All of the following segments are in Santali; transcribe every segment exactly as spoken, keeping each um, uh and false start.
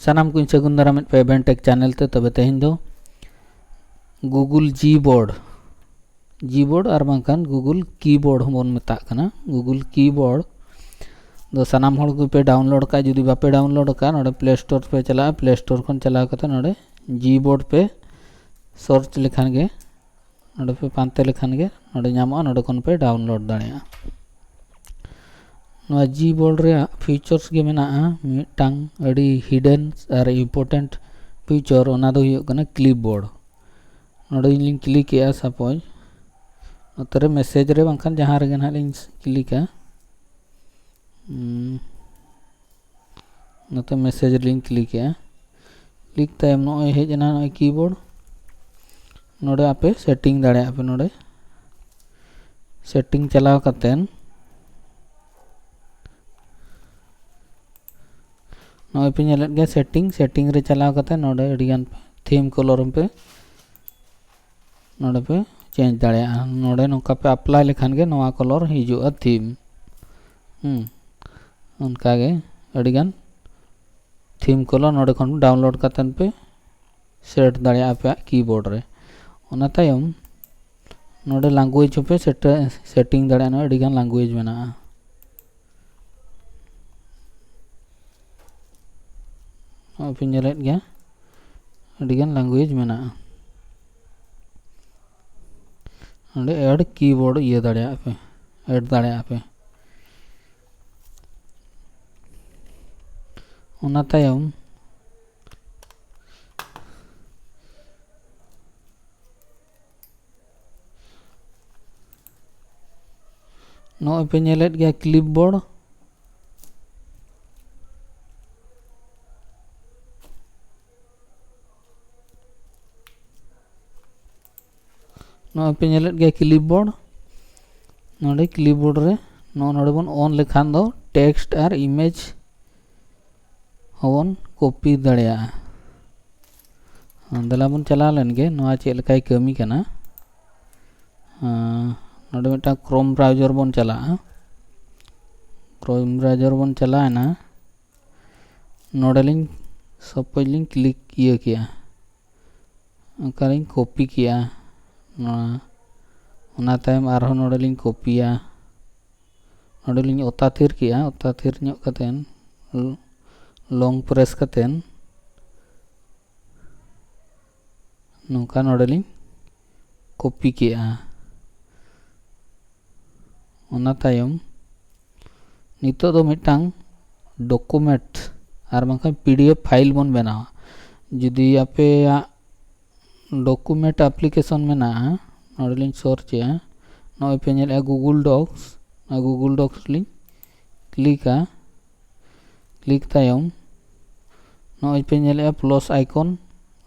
ᱥᱟᱱᱟᱢ ᱠᱚᱧ ᱥᱟᱹᱜᱩᱱ ᱫᱟᱨᱟᱢᱮᱫ ᱯᱮ ᱮᱵᱷᱮᱱᱴᱮᱠ ᱪᱮᱱᱮᱞ ᱛᱮ᱾ ᱛᱚᱵᱮ ᱛᱮᱦᱮᱧ ᱫᱚ Google Gboard, Gboard ᱟᱨ ᱵᱟᱝᱠᱷᱟᱱ Google Keyboard ᱦᱚᱸᱵᱚᱱ ᱢᱮᱛᱟᱜ ᱠᱟᱱᱟ, Google Keyboard ᱫᱚ ᱥᱟᱱᱟᱢ ᱦᱚᱲ ᱜᱮᱯᱮ ᱰᱟᱣᱩᱱᱞᱳᱰ ᱠᱟᱜᱼᱟ᱾ ᱡᱩᱫᱤ ᱵᱟᱯᱮ ᱰᱟᱣᱩᱱᱞᱳᱰ ᱠᱟᱜᱼᱟ, ᱱᱚᱰᱮ ᱯᱞᱮ ᱥᱴᱳᱨ ᱯᱮ ᱪᱟᱞᱟᱜᱼᱟ, ᱯᱞᱮ ᱥᱴᱳᱨ ᱠᱷᱚᱱ ᱪᱟᱞᱟᱣ ᱠᱟᱛᱮ ᱱᱚᱰᱮ Gboard ᱯᱮ ᱥᱟᱨᱪ ᱞᱮᱠᱷᱟᱱ ᱜᱮ, ᱱᱚᱰᱮ ᱯᱮ ᱯᱟᱱᱛᱮ ᱞᱮᱠᱷᱟᱱ ᱜᱮ ᱱᱚᱰᱮ ᱧᱟᱢᱚᱜᱼᱟ, ᱱᱚᱰᱮ ᱠᱷᱚᱱ ᱯᱮ ᱰᱟᱣᱩᱱᱞᱳᱰ ᱫᱟᱲᱮᱭᱟᱜᱼᱟ᱾ ᱱᱚᱣᱟ Gboard ᱨᱮᱭᱟᱜ ᱯᱷᱤᱪᱟᱨᱥ ᱜᱮ ᱢᱮᱱᱟᱜᱼᱟ ᱢᱤᱫᱴᱟᱝ ᱟᱹᱰᱤ ᱦᱤᱰᱮᱱ ᱟᱨ ᱤᱢᱯᱚᱨᱴᱮᱱᱴ ᱯᱷᱤᱪᱟᱨ, ᱚᱱᱟ ᱫᱚ ᱦᱩᱭᱩᱜ ᱠᱟᱱᱟ ᱠᱞᱤᱯᱵᱳᱨᱰ᱾ ᱱᱚᱰᱮ ᱞᱤᱧ ᱠᱞᱤᱠᱮᱜᱼᱟ, ᱥᱟᱯᱳᱡᱽ ᱱᱚᱛᱮ ᱨᱮ ᱢᱮᱥᱮᱡᱽ ᱨᱮ ᱵᱟᱝᱠᱷᱟᱱ ᱡᱟᱦᱟᱸ ᱨᱮᱜᱮ ᱱᱟᱦᱟᱜ ᱞᱤᱧ ᱠᱞᱤᱠᱟ᱾ ᱩᱸ, ᱱᱚᱛᱮ ᱢᱮᱥᱮᱡᱽ ᱨᱮᱞᱤᱧ ᱠᱞᱤᱠᱮᱜᱼᱟ᱾ ᱠᱞᱤᱠ ᱛᱟᱭᱚᱢ ᱱᱚᱜᱼᱚᱭ ᱦᱮᱡ ᱮᱱᱟ ᱱᱚᱜᱼᱚᱭ ᱠᱤᱵᱳᱨᱰ᱾ ᱱᱚᱰᱮ ᱟᱯᱮ ᱥᱮᱴᱤᱝ ᱫᱟᱲᱮᱭᱟᱜᱼᱟ ᱯᱮ᱾ ᱱᱚᱰᱮ ᱥᱮᱴᱤᱝ ᱪᱟᱞᱟᱣ ᱠᱟᱛᱮᱱ ᱱᱚᱜᱼᱚᱭ ᱯᱮ ᱧᱮᱞᱮᱫ ᱜᱮᱭᱟ ᱥᱮᱴᱤᱝ, ᱥᱮᱴᱤᱝ ᱨᱮ ᱪᱟᱞᱟᱣ ᱠᱟᱛᱮ ᱱᱚᱰᱮ ᱟᱹᱰᱤᱜᱟᱱ ᱛᱷᱤᱢ ᱠᱚᱞᱚᱨ ᱯᱮ ᱱᱚᱰᱮ ᱯᱮ ᱪᱮᱧᱡᱽ ᱫᱟᱲᱮᱭᱟᱜᱼᱟ᱾ ᱱᱚᱰᱮ ᱱᱚᱝᱠᱟ ᱯᱮ ᱟᱯᱞᱟᱭ ᱞᱮᱠᱷᱟᱱ ᱜᱮ ᱱᱚᱣᱟ ᱠᱚᱞᱚᱨ ᱦᱤᱡᱩᱜᱼᱟ, ᱛᱷᱤᱢ᱾ ᱦᱩᱸ, ᱚᱱᱠᱟᱜᱮ ᱟᱹᱰᱤᱜᱟᱱ ᱛᱷᱤᱢ ᱠᱚᱞᱚᱨ ᱱᱚᱰᱮ ᱠᱷᱚᱱ ᱰᱟᱣᱩᱱᱞᱳᱰ ᱠᱟᱛᱮᱱ ᱯᱮ ᱥᱮᱴ ᱫᱟᱲᱮᱭᱟᱜᱼᱟ ᱟᱯᱮᱭᱟᱜ ᱠᱤᱵᱳᱨᱰ ᱨᱮ᱾ ᱚᱱᱟ ᱛᱟᱭᱚᱢ ᱱᱚᱰᱮ ᱞᱟᱝᱜᱩᱭᱮᱡᱽ ᱦᱚᱸᱯᱮ ᱥᱮᱴ-, ᱥᱮᱴᱤᱝ ᱫᱟᱲᱮᱭᱟᱜᱼᱟ᱾ ᱱᱚᱰᱮ ᱟᱹᱰᱤᱜᱟᱱ ᱞᱟᱝᱜᱩᱭᱮᱡᱽ ᱢᱮᱱᱟᱜᱼᱟ᱾ ᱱᱚᱜᱼᱚᱭ ᱯᱮ ᱧᱮᱞᱮᱫ ᱜᱮᱭᱟ, ᱟᱹᱰᱤᱜᱟᱱ ᱞᱟᱝᱜᱩᱭᱮᱡᱽ ᱢᱮᱱᱟᱜᱼᱟ᱾ ᱱᱚᱰᱮ ᱮᱰ ᱠᱤᱵᱳᱨᱰ ᱤᱭᱟᱹ ᱫᱟᱲᱮᱭᱟᱜᱼᱟ ᱯᱮ, ᱮᱰ ᱫᱟᱲᱮᱭᱟᱜᱼᱟ ᱯᱮ᱾ ᱚᱱᱟ ᱛᱟᱭᱚᱢ ᱱᱚᱜᱼᱚᱭ ᱯᱮ ᱧᱮᱞᱮᱫ ᱜᱮᱭᱟ ᱠᱞᱤᱯᱵᱳᱨᱰ᱾ ᱱᱚᱜᱼᱚᱭ ᱯᱮ ᱧᱮᱞᱮᱫ ᱜᱮᱭᱟ ᱠᱞᱤᱯᱵᱳᱨᱰ᱾ ᱱᱚᱰᱮ ᱠᱞᱤᱯᱵᱳᱨᱰ ᱨᱮ ᱱᱚᱜᱼᱚ ᱱᱚᱰᱮ ᱵᱚᱱ ᱚᱱ ᱞᱮᱠᱷᱟᱱ ᱫᱚ ᱴᱮᱠᱥᱴ ᱟᱨ ᱤᱢᱮᱡᱽ ᱦᱚᱸᱵᱚᱱ ᱠᱚᱯᱤ ᱫᱟᱲᱮᱭᱟᱜᱼᱟ᱾ ᱫᱮᱞᱟ ᱵᱚᱱ ᱪᱟᱞᱟᱣ ᱞᱮᱱ ᱜᱮ, ᱱᱚᱣᱟ ᱪᱮᱫ ᱞᱮᱠᱟᱭ ᱠᱟᱹᱢᱤ ᱠᱟᱱᱟ᱾ ᱟᱸ, ᱱᱚᱰᱮ ᱢᱤᱫᱴᱟᱝ ᱠᱨᱳᱢ ᱵᱨᱟᱣᱡᱟᱨ ᱵᱚᱱ ᱪᱟᱞᱟᱜᱼᱟ᱾ ᱠᱨᱳᱢ ᱵᱨᱟᱣᱡᱟᱨ ᱵᱚᱱ ᱪᱟᱞᱟᱣᱮᱱᱟ, ᱱᱚᱰᱮᱞᱤᱧ ᱥᱚᱵ ᱯᱮᱡᱽ ᱞᱤᱧ ᱠᱞᱤᱠ ᱤᱭᱟᱹ ᱠᱮᱜᱼᱟ᱾ ᱚᱱᱠᱟᱞᱤᱧ ᱠᱚᱯᱤ ᱠᱮᱜᱼᱟ ᱱᱚᱣᱟ᱾ ᱚᱱᱟ ᱛᱟᱭᱚᱢ ᱟᱨᱦᱚᱸ ᱱᱚᱰᱮᱞᱤᱧ ᱠᱚᱯᱤᱭᱟ᱾ ᱱᱚᱰᱮᱞᱤᱧ ᱚᱛᱟ ᱛᱷᱤᱨ ᱠᱮᱜᱼᱟ᱾ ᱚᱛᱟ ᱛᱷᱤᱨ ᱧᱚᱜ ᱠᱟᱛᱮᱫ ᱞᱚᱝ ᱯᱨᱮᱥ ᱠᱟᱛᱮᱫ ᱱᱚᱝᱠᱟ ᱱᱚᱰᱮᱞᱤᱧ ᱠᱚᱯᱤ ᱠᱮᱜᱼᱟ᱾ ᱚᱱᱟ ᱛᱟᱭᱚᱢ ᱱᱤᱛᱚᱜ ᱫᱚ ᱢᱤᱫᱴᱟᱝ ᱰᱚᱠᱩᱢᱮᱱᱴ ᱟᱨ ᱵᱟᱝᱠᱷᱟᱱ ᱯᱤᱰᱤᱮᱯᱷ ᱯᱷᱟᱭᱤᱞ ᱵᱚᱱ ᱵᱮᱱᱟᱣᱟ᱾ ᱡᱩᱫᱤ ᱟᱯᱮᱭᱟᱜ ᱰᱚᱠᱩᱢᱮᱱᱴ ᱟᱯᱞᱤᱠᱮᱥᱚᱱ ᱢᱮᱱᱟᱜᱼᱟ, ᱱᱚᱰᱮᱞᱤᱧ ᱥᱟᱨᱪ ᱮᱜᱼᱟ᱾ ᱱᱚᱜᱼᱚᱭ ᱯᱮ ᱧᱮᱞᱮᱜᱼᱟ ᱜᱩᱜᱩᱞ ᱰᱚᱠᱥ᱾ ᱚᱱᱟ ᱜᱩᱜᱩᱞ ᱰᱚᱠᱥ ᱞᱤᱧ ᱠᱞᱤᱠᱟ᱾ ᱠᱞᱤᱠ ᱛᱟᱭᱚᱢ ᱱᱚᱜᱼᱚᱭ ᱯᱮ ᱧᱮᱞᱮᱜᱼᱟ ᱯᱞᱟᱥ ᱟᱭᱠᱚᱱ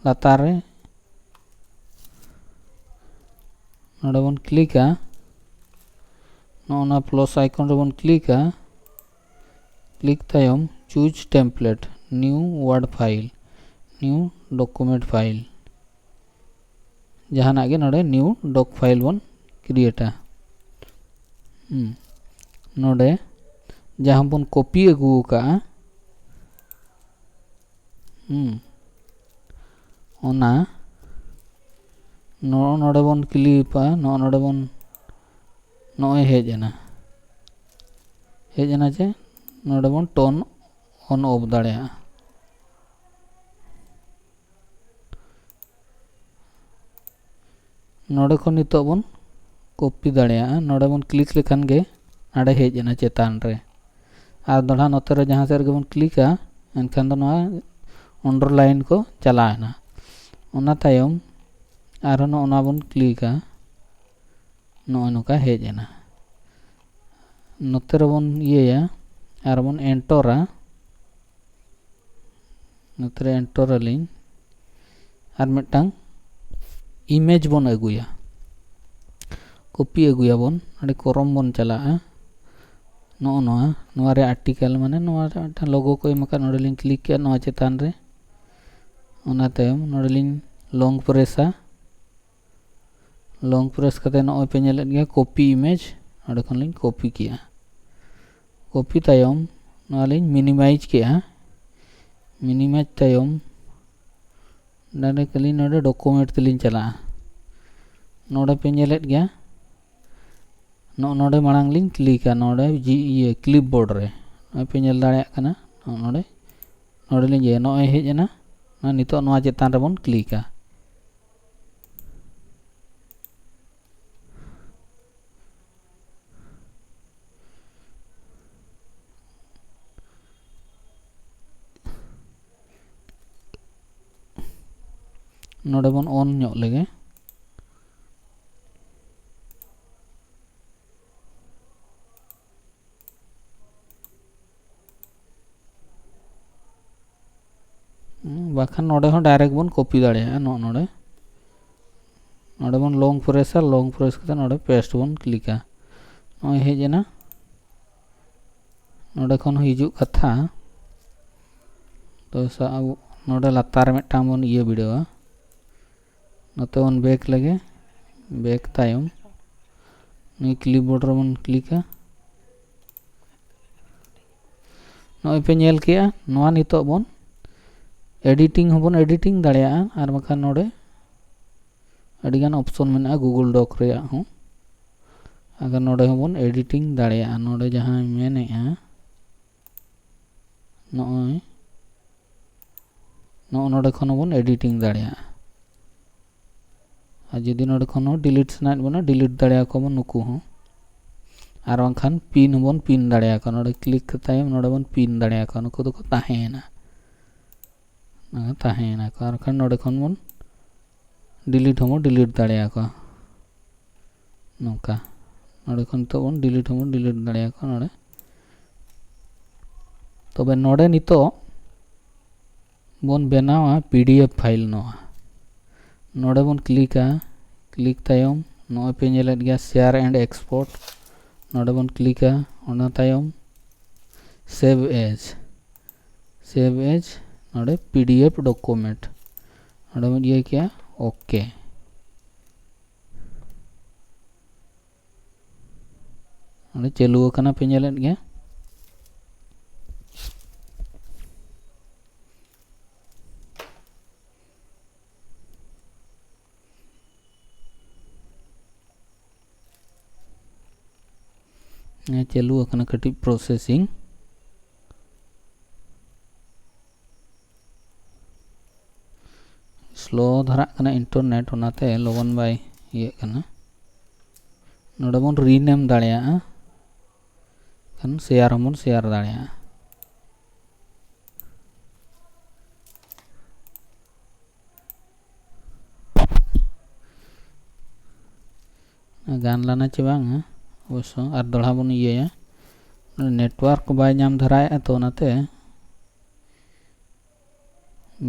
ᱞᱟᱛᱟᱨ ᱨᱮ, ᱱᱚᱰᱮ ᱵᱚᱱ ᱠᱞᱤᱠᱟ᱾ ᱱᱚᱜᱼᱚ ᱱᱟ ᱯᱞᱟᱥ ᱟᱭᱠᱚᱱ ᱨᱮᱵᱚᱱ ᱠᱞᱤᱠᱟ᱾ ᱠᱞᱤᱠ ᱛᱟᱭᱚᱢ choose template, new Word file, new document file, ᱡᱟᱦᱟᱱᱟᱜ ᱜᱮ ᱱᱚᱰᱮ ᱱᱤᱭᱩ ᱰᱚᱠ ᱯᱷᱟᱭᱤᱞ ᱵᱚᱱ ᱠᱨᱤᱭᱮᱴᱟ᱾ ᱦᱩᱸ, ᱱᱚᱰᱮ ᱡᱟᱦᱟᱸ ᱵᱚᱱ ᱠᱚᱯᱤ ᱟᱹᱜᱩ ᱟᱠᱟᱫᱼᱟ, ᱦᱩᱸ, ᱚᱱᱟ ᱱᱚᱜᱼᱚ ᱱᱚᱰᱮ ᱵᱚᱱ ᱠᱞᱤᱯᱟ᱾ ᱱᱚᱜᱼᱚ ᱱᱚᱰᱮ ᱵᱚᱱ, ᱱᱚᱜᱼᱚᱭ ᱦᱮᱡ ᱮᱱᱟ, ᱦᱮᱡ ᱮᱱᱟ ᱡᱮ ᱱᱚᱰᱮ ᱵᱚᱱ ᱴᱚᱱ ᱚᱱ ᱚᱯᱷ ᱫᱟᱲᱮᱭᱟᱜᱼᱟ᱾ ᱱᱚᱰᱮ ᱠᱷᱚᱱ ᱱᱤᱛᱚᱜ ᱵᱚᱱ ᱠᱚᱯᱤ ᱫᱟᱲᱮᱭᱟᱜᱼᱟ᱾ ᱱᱚᱰᱮ ᱵᱚᱱ ᱠᱞᱤᱠ ᱞᱮᱠᱷᱟᱱ ᱜᱮ ᱱᱚᱰᱮ ᱦᱮᱡ ᱮᱱᱟ ᱪᱮᱛᱟᱱ ᱨᱮ᱾ ᱟᱨ ᱫᱚᱲᱦᱟ ᱱᱚᱛᱮ ᱨᱮ ᱡᱟᱦᱟᱸ ᱥᱮᱫ ᱨᱮᱜᱮ ᱵᱚᱱ ᱠᱞᱤᱠᱟ, ᱮᱱᱠᱷᱟᱱ ᱫᱚ ᱱᱚᱣᱟ ᱟᱱᱰᱟᱨᱞᱟᱭᱤᱱ ᱠᱚ ᱪᱟᱞᱟᱣ ᱮᱱᱟ᱾ ᱚᱱᱟ ᱛᱟᱭᱚᱢ ᱟᱨᱦᱚᱸ ᱱᱚᱜᱼᱚ ᱱᱚᱣᱟ ᱵᱚᱱ ᱠᱞᱤᱠᱟ, ᱱᱚᱜᱼᱚᱭ ᱱᱚᱝᱠᱟ ᱦᱮᱡ ᱮᱱᱟ᱾ ᱱᱚᱛᱮ ᱨᱮᱵᱚᱱ ᱤᱭᱟᱹᱭᱟ ᱟᱨ ᱵᱚᱱ ᱮᱱᱴᱚᱨᱟ᱾ ᱱᱚᱛᱮ ᱨᱮ ᱮᱱᱴᱚᱨ ᱟᱹᱞᱤᱧ᱾ ᱟᱨ ᱢᱤᱫᱴᱟᱝ ᱤᱢᱮᱡᱽ ᱵᱚᱱ ᱟᱹᱜᱩᱭᱟ, ᱠᱚᱯᱤ ᱟᱹᱜᱩᱭᱟᱵᱚᱱ᱾ ᱚᱸᱰᱮ ᱠᱨᱚᱢ ᱵᱚᱱ ᱪᱟᱞᱟᱜᱼᱟ᱾ ᱱᱚᱜᱼᱚ ᱱᱚᱣᱟ, ᱱᱚᱣᱟ ᱨᱮ ᱟᱨᱴᱤᱠᱮᱞ, ᱢᱟᱱᱮ ᱱᱚᱣᱟ ᱨᱮ ᱢᱤᱫᱴᱟᱝ ᱞᱳᱜᱳ ᱠᱚ ᱮᱢ ᱟᱠᱟᱫ, ᱱᱚᱰᱮ ᱞᱤᱧ ᱠᱞᱤᱠ ᱠᱮᱫ ᱱᱚᱣᱟ ᱪᱮᱛᱟᱱ ᱨᱮ᱾ ᱚᱱᱟ ᱛᱟᱭᱚᱢ ᱱᱚᱰᱮ ᱞᱤᱧ ᱞᱚᱝ ᱯᱨᱮᱥᱟ᱾ ᱞᱚᱝ ᱯᱨᱮᱥ ᱠᱟᱛᱮ ᱱᱚᱜᱼᱚᱭ ᱯᱮ ᱧᱮᱞᱮᱫ ᱜᱮᱭᱟ ᱠᱚᱯᱤ ᱤᱢᱮᱡᱽ, ᱚᱸᱰᱮ ᱠᱷᱚᱱ ᱞᱤᱧ ᱠᱚᱯᱤ ᱠᱮᱜᱼᱟ᱾ ᱠᱚᱯᱤ ᱛᱟᱭᱚᱢ ᱱᱚᱣᱟ ᱞᱤᱧ ᱢᱤᱱᱤᱢᱟᱭᱤᱡᱽ ᱠᱮᱜᱼᱟ᱾ ᱢᱤᱱᱤᱢᱟᱭᱤᱡᱽ ᱛᱟᱭᱚᱢ ᱰᱟᱭᱨᱮᱠᱴᱞᱤ ᱱᱚᱰᱮ ᱰᱚᱠᱩᱢᱮᱱᱴ ᱛᱮᱞᱤᱧ ᱪᱟᱞᱟᱜᱼᱟ᱾ ᱱᱚᱰᱮ ᱯᱮ ᱧᱮᱞᱮᱫ ᱜᱮᱭᱟ, ᱱᱚᱜᱼᱚ ᱱᱚᱰᱮ ᱢᱟᱲᱟᱝ ᱞᱤᱧ ᱠᱞᱤᱠᱟ, ᱱᱚᱰᱮ ᱡᱤ ᱤᱭᱟᱹ ᱠᱞᱤᱯ ᱵᱳᱨᱰ ᱨᱮ ᱱᱚᱜᱼᱚᱭ ᱯᱮ ᱧᱮᱞ ᱫᱟᱲᱮᱭᱟᱜ ᱠᱟᱱᱟ᱾ ᱱᱚᱜᱼᱚ ᱱᱚᱰᱮ, ᱱᱚᱰᱮ ᱞᱤᱧ ᱤᱭᱟᱹ ᱱᱚᱜᱼᱚᱭ ᱦᱮᱡ ᱮᱱᱟ᱾ ᱱᱤᱛᱚᱜ ᱱᱚᱣᱟ ᱪᱮᱛᱟᱱ ᱨᱮᱵᱚᱱ ᱠᱞᱤᱠᱟ᱾ ᱱᱚᱰᱮ ᱵᱚᱱ ᱚᱱ ᱧᱚᱜ ᱞᱮᱜᱮ᱾ ᱦᱩᱸ, ᱵᱟᱠᱷᱟᱱ ᱱᱚᱰᱮ ᱦᱚᱸ ᱰᱟᱭᱨᱮᱠᱴ ᱵᱚᱱ ᱠᱚᱯᱤ ᱫᱟᱲᱮᱭᱟᱜᱼᱟ᱾ ᱱᱚᱜᱼᱚ ᱱᱚᱰᱮ, ᱱᱚᱰᱮ ᱵᱚᱱ ᱞᱚᱝ ᱯᱨᱮᱥᱟ, ᱞᱚᱝ ᱯᱨᱮᱥ ᱠᱟᱛᱮ ᱱᱚᱰᱮ ᱯᱮᱥᱴ ᱵᱚᱱ ᱠᱞᱤᱠᱟ᱾ ᱱᱚᱜᱼᱚᱭ ᱦᱮᱡ ᱮᱱᱟ, ᱱᱚᱰᱮ ᱠᱷᱚᱱ ᱦᱚᱸ ᱦᱤᱡᱩᱜ ᱠᱟᱛᱷᱟ᱾ ᱛᱚ ᱥᱟ-, ᱟᱵᱚ ᱱᱚᱰᱮ ᱞᱟᱛᱟᱨ ᱨᱮ ᱢᱤᱫᱴᱟᱝ ᱵᱚᱱ ᱤᱭᱟᱹ ᱵᱤᱰᱟᱹᱣᱟ᱾ ᱱᱚᱛᱮ ᱵᱚᱱ ᱵᱮᱠ ᱞᱮᱜᱮ, ᱵᱮᱠ ᱛᱟᱭᱚᱢ ᱱᱩᱭ ᱠᱞᱤᱯ ᱵᱳᱨᱰ ᱨᱮᱵᱚᱱ ᱠᱞᱤᱠᱟ᱾ ᱱᱚᱜᱼᱚᱭ ᱯᱮ ᱧᱮᱞ ᱠᱮᱜᱼᱟ, ᱱᱚᱣᱟ ᱱᱤᱛᱚᱜ ᱵᱚᱱ ᱮᱰᱤᱴᱤᱝ ᱦᱚᱸᱵᱚᱱ ᱮᱰᱤᱴᱤᱝ ᱫᱟᱲᱮᱭᱟᱜᱼᱟ, ᱟᱨ ᱵᱟᱠᱷᱟᱱ ᱱᱚᱰᱮ ᱟᱹᱰᱤᱜᱟᱱ ᱚᱯᱥᱚᱱ ᱢᱮᱱᱟᱜᱼᱟ ᱜᱩᱜᱩᱞ ᱰᱚᱠ ᱨᱮᱭᱟᱜ ᱦᱚᱸ᱾ ᱟᱫᱚ ᱱᱚᱰᱮ ᱦᱚᱸᱵᱚᱱ ᱮᱰᱤᱴᱤᱝ ᱫᱟᱲᱮᱭᱟᱜᱼᱟ᱾ ᱱᱚᱰᱮ ᱡᱟᱦᱟᱸᱭ ᱢᱮᱱᱮᱜᱼᱟ, ᱱᱚᱜᱼᱚᱭ, ᱱᱚᱜᱼᱚ ᱱᱚᱰᱮ ᱠᱷᱚᱱ ᱦᱚᱸᱵᱚᱱ ᱮᱰᱤᱴᱤᱝ ᱫᱟᱲᱮᱭᱟᱜᱼᱟ᱾ ᱟᱨ ᱡᱩᱫᱤ ᱱᱚᱰᱮ ᱠᱷᱚᱱ ᱦᱚᱸ ᱰᱤᱞᱤᱴ ᱥᱟᱱᱟᱭᱮᱫ ᱵᱚᱱᱟ, ᱰᱤᱞᱤᱴ ᱫᱟᱲᱮᱭᱟᱠᱚᱣᱟ ᱵᱚᱱ ᱱᱩᱠᱩ ᱦᱚᱸ᱾ ᱟᱨ ᱵᱟᱝᱠᱷᱟᱱ ᱯᱤᱱ ᱦᱚᱸᱵᱚᱱ ᱯᱤᱱ ᱫᱟᱲᱮᱭᱟᱠᱚᱣᱟ᱾ ᱱᱚᱰᱮ ᱠᱞᱤᱠ ᱛᱟᱭᱚᱢ ᱱᱚᱰᱮ ᱵᱚᱱ ᱯᱤᱱ ᱫᱟᱲᱮᱭᱟᱠᱚᱣᱟ, ᱱᱩᱠᱩ ᱫᱚᱠᱚ ᱛᱟᱦᱮᱸᱭᱮᱱᱟ, ᱱᱚᱣᱟ ᱛᱟᱦᱮᱸᱭᱮᱱᱟ ᱠᱚ᱾ ᱟᱨ ᱵᱟᱠᱷᱟᱱ ᱱᱚᱰᱮ ᱠᱷᱚᱱ ᱵᱚᱱ ᱰᱤᱞᱤᱴ ᱦᱚᱸᱵᱚᱱ ᱰᱤᱞᱤᱴ ᱫᱟᱲᱮᱭᱟᱠᱚᱣᱟ᱾ ᱱᱚᱝᱠᱟ ᱱᱚᱰᱮ ᱠᱷᱚᱱ ᱱᱤᱛᱚᱜ ᱵᱚᱱ ᱰᱤᱞᱤᱴ ᱦᱚᱸᱵᱚᱱ ᱰᱤᱞᱤᱴ ᱫᱟᱲᱮᱭᱟᱠᱚᱣᱟ ᱱᱚᱰᱮ᱾ ᱛᱚᱵᱮ ᱱᱚᱰᱮ ᱱᱤᱛᱚᱜ ᱵᱚᱱ ᱵᱮᱱᱟᱣᱟ ᱯᱤ ᱰᱤ ᱮᱯᱷ ᱯᱷᱟᱭᱤᱞ᱾ ᱱᱚᱣᱟ ᱱᱚᱰᱮ ᱵᱚᱱ ᱠᱞᱤᱠᱟ, ᱠᱞᱤᱠ ᱛᱟᱭᱚᱢ ᱱᱚᱜᱼᱚᱭ ᱯᱮ ᱧᱮᱞᱮᱫ ᱜᱮᱭᱟ share and export, ᱱᱚᱰᱮ ᱵᱚᱱ ᱠᱞᱤᱠᱟ᱾ ᱚᱱᱟ ᱛᱟᱭᱚᱢ save as, save as ᱱᱚᱰᱮ ᱯᱤ ᱰᱤ ᱮᱯᱷ document ᱱᱚᱰᱮ ᱵᱚᱱ ᱤᱭᱟᱹ ᱠᱮᱜᱼᱟ, ᱳᱠᱮ᱾ ᱚᱸᱰᱮ ᱪᱟᱹᱞᱩ ᱟᱠᱟᱱᱟ ᱯᱮ ᱧᱮᱞᱮᱫ ᱜᱮᱭᱟ᱾ ᱦᱮᱸ, ᱪᱟᱹᱞᱩ ᱟᱠᱟᱱᱟ ᱠᱟᱹᱴᱤᱡ processing᱾ Slow ᱫᱷᱟᱨᱟᱜ ᱠᱟᱱᱟ internet, ᱚᱱᱟᱛᱮ ᱞᱚᱜᱚᱱ ᱵᱟᱭ ᱤᱭᱟᱹᱜ ᱠᱟᱱᱟ᱾ ᱱᱚᱰᱮ ᱵᱚᱱ rename ᱫᱟᱲᱮᱭᱟᱜᱼᱟ, ᱠᱷᱟᱱ share ᱦᱚᱸᱵᱚᱱ share ᱫᱟᱲᱮᱭᱟᱜᱼᱟ᱾ ᱜᱟᱱ ᱞᱮᱱᱟ ᱪᱮ ᱵᱟᱝ, ᱦᱮᱸ? ᱚᱵᱚᱥᱥᱚ ᱟᱨ ᱫᱚᱦᱲᱟ ᱵᱚᱱ ᱤᱭᱟᱹᱭᱟ᱾ Network ᱵᱟᱭ ᱧᱟᱢ ᱫᱷᱟᱨᱟᱭᱮᱫᱼᱟ, ᱛᱚ ᱚᱱᱟᱛᱮ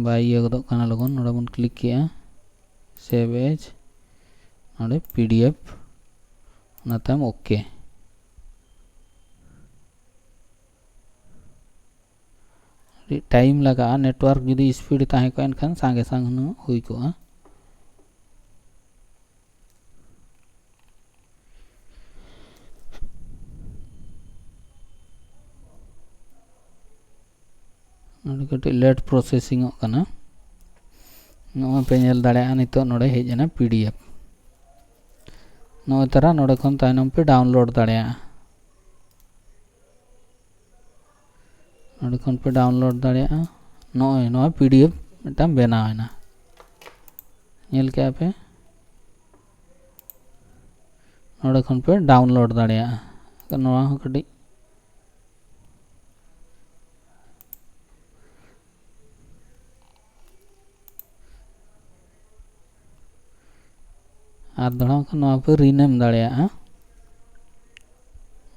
ᱵᱟᱭ ᱤᱭᱟᱹ ᱜᱚᱫᱚᱜ ᱠᱟᱱᱟ ᱞᱚᱜᱚᱱ᱾ ᱱᱚᱰᱮ ᱵᱚᱱ click ᱠᱮᱜᱼᱟ, save as, ᱱᱚᱰᱮ PDF, ᱚᱱᱟ ᱛᱟᱭᱚᱢ OK᱾ ᱟᱹᱰᱤ time ᱞᱟᱜᱟᱜᱼᱟ᱾ Network ᱡᱩᱫᱤ speed ᱛᱟᱦᱮᱸ ᱠᱚᱜᱼᱟ, ᱮᱱᱠᱷᱟᱱ ᱥᱟᱸᱜᱮ ᱥᱟᱝ ᱦᱩᱱᱟᱹᱝ ᱦᱩᱭ ᱠᱚᱜᱼᱟ᱾ ᱱᱚᱰᱮ ᱠᱟᱹᱴᱤᱡ late processing ᱚᱜ ᱠᱟᱱᱟ᱾ ᱱᱚᱜᱼᱚᱭ ᱯᱮ ᱧᱮᱞ ᱫᱟᱲᱮᱭᱟᱜᱼᱟ, ᱱᱤᱛᱚᱜ ᱱᱚᱰᱮ ᱦᱮᱡ ᱮᱱᱟ PDF᱾ ᱱᱚᱜᱼᱚᱭ ᱛᱟᱨᱟ ᱱᱚᱰᱮ ᱠᱷᱚᱱ ᱛᱟᱭᱱᱚᱢ ᱯᱮ download ᱫᱟᱲᱮᱭᱟᱜᱼᱟ᱾ ᱱᱚᱰᱮ ᱠᱷᱚᱱ ᱯᱮ download ᱫᱟᱲᱮᱭᱟᱜᱼᱟ᱾ ᱱᱚᱜᱼᱚᱭ ᱱᱚᱣᱟ PDF ᱢᱤᱫᱴᱟᱝ ᱵᱮᱱᱟᱣ ᱮᱱᱟ, ᱧᱮᱞ ᱠᱮᱜᱼᱟ ᱯᱮ᱾ ᱱᱚᱰᱮ ᱠᱷᱚᱱ ᱯᱮ download ᱫᱟᱲᱮᱭᱟᱜᱼᱟ᱾ ᱱᱚᱣᱟ ᱦᱚᱸ ᱠᱟᱹᱴᱤᱡ ᱟᱨ ᱫᱚᱦᱲᱟ ᱠᱷᱟᱱ ᱱᱚᱣᱟ ᱯᱮ rename ᱫᱟᱲᱮᱭᱟᱜᱼᱟ᱾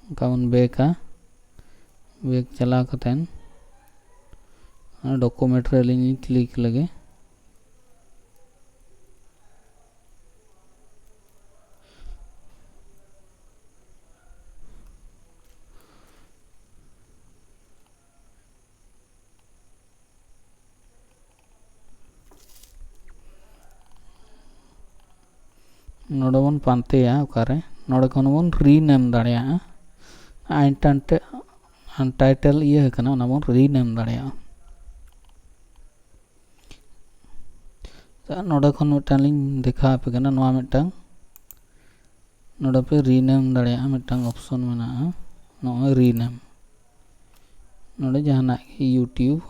ᱚᱱᱠᱟ ᱵᱚᱱ back ᱟ, back ᱪᱟᱞᱟᱣ ᱠᱟᱛᱮᱱ ᱚᱱᱟ document ᱨᱮ ᱟᱹᱞᱤᱧ ᱞᱤᱧ click ᱞᱮᱜᱮ᱾ ᱱᱚᱰᱮ ᱵᱚᱱ ᱯᱟᱱᱛᱮᱭᱟ ᱚᱠᱟᱨᱮ, ᱱᱚᱰᱮ ᱠᱷᱚᱱ ᱵᱚᱱ rename ᱫᱟᱲᱮᱭᱟᱜᱼᱟ᱾ Untitled, untitled ᱤᱭᱟᱹ ᱠᱟᱱᱟ, ᱚᱱᱟ ᱵᱚᱱ rename ᱫᱟᱲᱮᱭᱟᱜᱼᱟ᱾ ᱱᱚᱰᱮ ᱠᱷᱚᱱ ᱢᱤᱫᱴᱟᱝ ᱞᱤᱧ ᱫᱮᱠᱷᱟᱣ ᱟᱯᱮ ᱠᱟᱱᱟ, ᱱᱚᱣᱟ ᱢᱤᱫᱴᱟᱝ ᱱᱚᱰᱮ ᱯᱮ ᱨᱤᱱᱮᱢ ᱫᱟᱲᱮᱭᱟᱜᱼᱟ, ᱢᱤᱫᱴᱟᱝ ᱚᱯᱥᱚᱱ ᱢᱮᱱᱟᱜᱼᱟ, ᱱᱚᱜᱼᱚᱭ ᱨᱤᱱᱮᱢ᱾ ᱱᱚᱰᱮ ᱡᱟᱦᱟᱱᱟᱜ ᱜᱮ YouTube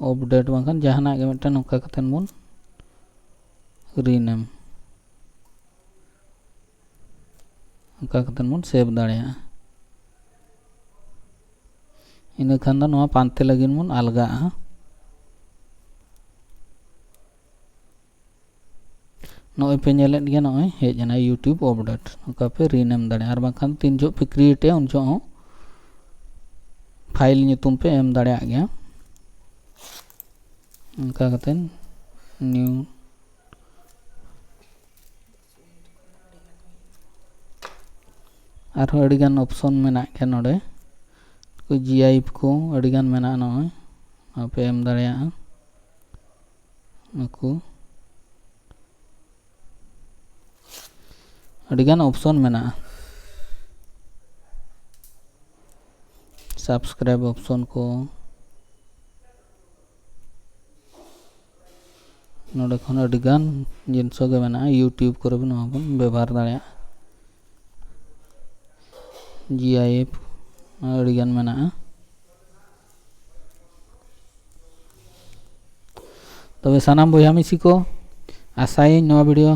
ᱟᱯᱰᱮᱴ ᱵᱟᱝᱠᱷᱟᱱ ᱡᱟᱦᱟᱱᱟᱜ ᱜᱮ ᱢᱤᱫᱴᱟᱝ ᱱᱚᱝᱠᱟ ᱠᱟᱛᱮᱫ ᱵᱚᱱ ᱨᱤᱱᱮᱢ, ᱱᱚᱝᱠᱟ ᱠᱟᱛᱮᱫ ᱵᱚᱱ ᱥᱮᱵᱷ ᱫᱟᱲᱮᱭᱟᱜᱼᱟ᱾ ᱤᱱᱟᱹ ᱠᱷᱟᱱ ᱫᱚ ᱱᱚᱣᱟ ᱯᱟᱱᱛᱮ ᱞᱟᱹᱜᱤᱫ ᱵᱚᱱ ᱟᱞᱜᱟᱜᱼᱟ᱾ ᱱᱚᱜᱼᱚᱭ ᱯᱮ ᱧᱮᱞᱮᱫ ᱜᱮᱭᱟ, ᱱᱚᱜᱼᱚᱭ ᱦᱮᱡ ᱮᱱᱟ YouTube ᱟᱯᱰᱮᱴ᱾ ᱱᱚᱝᱠᱟ ᱯᱮ ᱨᱤᱱᱮᱢ ᱫᱟᱲᱮᱭᱟᱜᱼᱟ, ᱟᱨ ᱵᱟᱝᱠᱷᱟᱱ ᱛᱤᱱ ᱡᱚᱦᱚᱜ ᱯᱮ ᱠᱨᱤᱭᱮᱴᱮᱜᱼᱟ ᱩᱱ ᱡᱚᱦᱚᱜ ᱦᱚᱸ ᱯᱷᱟᱭᱤᱞ ᱧᱩᱛᱩᱢ ᱯᱮ ᱮᱢ ᱫᱟᱲᱮᱭᱟᱜ ᱜᱮᱭᱟ᱾ ᱚᱱᱠᱟ ᱠᱟᱛᱮᱫ ᱱᱤᱭᱩ ᱟᱨᱦᱚᱸ ᱟᱹᱰᱤᱜᱟᱱ ᱚᱯᱥᱚᱱ ᱢᱮᱱᱟᱜ ᱜᱮᱭᱟ ᱱᱚᱰᱮ᱾ GIF ᱠᱚ ᱟᱹᱰᱤᱜᱟᱱ ᱢᱮᱱᱟᱜᱼᱟ, ᱱᱚᱜᱼᱚᱭ ᱱᱚᱣᱟ ᱯᱮ ᱮᱢ ᱫᱟᱲᱮᱭᱟᱜᱼᱟ᱾ ᱱᱩᱠᱩ ᱟᱹᱰᱤᱜᱟᱱ ᱚᱯᱥᱚᱱ ᱢᱮᱱᱟᱜᱼᱟ, ᱥᱟᱵᱥᱠᱨᱟᱭᱤᱵ ᱚᱯᱥᱚᱱ ᱠᱚ᱾ ᱱᱚᱰᱮ ᱠᱷᱚᱱ ᱟᱹᱰᱤᱜᱟᱱ ᱡᱤᱱᱤᱥ ᱜᱮ ᱢᱮᱱᱟᱜᱼᱟ, YouTube ᱠᱚᱨᱮ ᱱᱚᱣᱟ ᱵᱚᱱ ᱵᱮᱵᱚᱦᱟᱨ ᱫᱟᱲᱮᱭᱟᱜᱼᱟ᱾ GIF ᱟᱹᱰᱤᱜᱟᱱ ᱢᱮᱱᱟᱜᱼᱟ᱾ ᱛᱚᱵᱮ ᱥᱟᱱᱟᱢ ᱵᱚᱭᱦᱟ ᱢᱤᱥᱤ ᱠᱚ, ᱟᱥᱟᱭᱟᱹᱧ ᱱᱚᱣᱟ ᱵᱷᱤᱰᱤᱭᱳ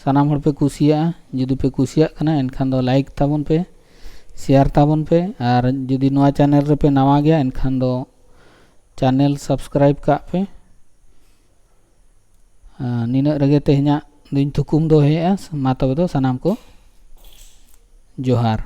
ᱥᱟᱱᱟᱢ ᱦᱚᱲ ᱯᱮ ᱠᱩᱥᱤᱭᱟᱜᱼᱟ᱾ ᱡᱩᱫᱤ ᱯᱮ ᱠᱩᱥᱤᱭᱟᱜ ᱠᱟᱱᱟ, ᱮᱱᱠᱷᱟᱱ ᱫᱚ ᱞᱟᱭᱤᱠ ᱛᱟᱵᱚᱱ ᱯᱮ, ᱥᱮᱭᱟᱨ ᱛᱟᱵᱚᱱ ᱯᱮ, ᱟᱨ ᱡᱩᱫᱤ ᱱᱚᱣᱟ ᱪᱮᱱᱮᱞ ᱨᱮᱯᱮ ᱱᱟᱣᱟ ᱜᱮᱭᱟ, ᱮᱱᱠᱷᱟᱱ ᱫᱚ ᱪᱮᱱᱮᱞ ᱥᱟᱵᱥᱠᱨᱟᱭᱤᱵ ᱠᱟᱜ ᱯᱮ᱾ ᱟᱨ ᱱᱤᱱᱟᱹᱜ ᱨᱮᱜᱮ ᱛᱮᱦᱮᱧᱟᱜ ᱫᱩᱧ ᱛᱷᱩᱠᱩᱢ ᱫᱚᱦᱚᱭᱮᱫᱼᱟ᱾ ᱢᱟ ᱛᱚᱵᱮ ᱫᱚ ᱥᱟᱱᱟᱢ ᱠᱚ ᱡᱚᱦᱟᱨ᱾